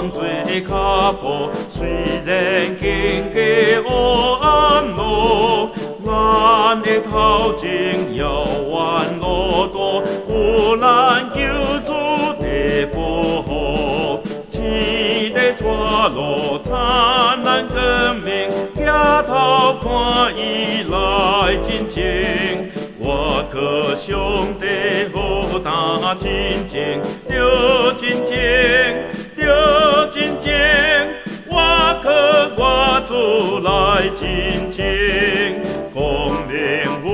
當做跤步，雖然經過黑暗路，咱的頭前猶原路途，有咱救主的保護。天咧帶路，燦爛光明，抬頭看伊來進前。我靠上帝好擔進前，著進前，著進前。我靠我主來進前，光明富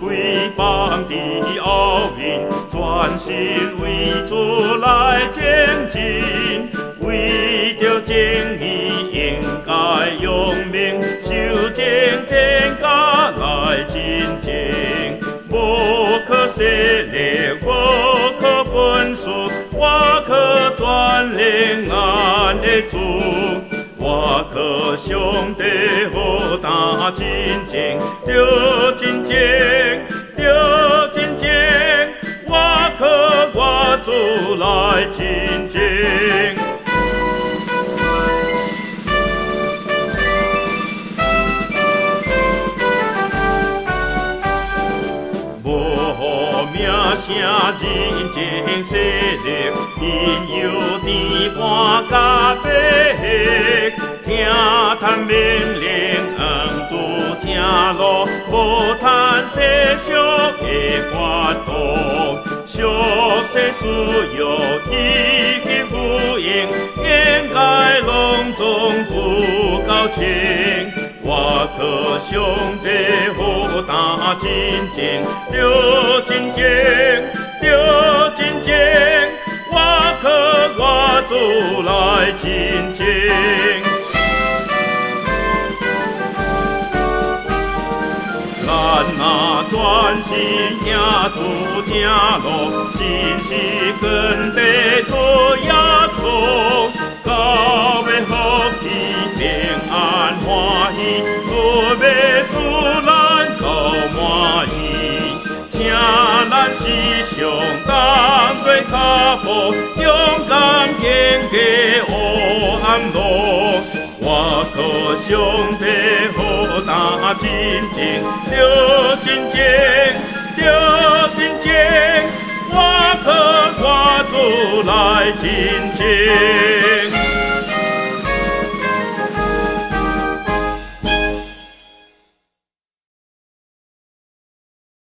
貴放佇後面，專心為主來前進，為著正義應該用命，受戰爭甲來進前。無靠勢力，無靠本事，我靠全能咱的主。我靠上帝好擔進前，著進前，著進前。我靠我主來進前。無予名聲人情勢力，引誘甜伴佮迷惑，聽趁命令，往主正路，無貪世俗的法度，俗世私欲以及浮榮，應該攏總不夠清。我靠上帝好擔進前，著進前，著進前。我靠我主來進前。咱若專心行主正路，真是跟綴主耶穌，到尾福氣平安歡喜，主欲使咱夠滿意。請咱時常當做跤步，勇敢經過黑暗路。我靠上帝好擔進前，著進前，著進前。我靠我主來進前。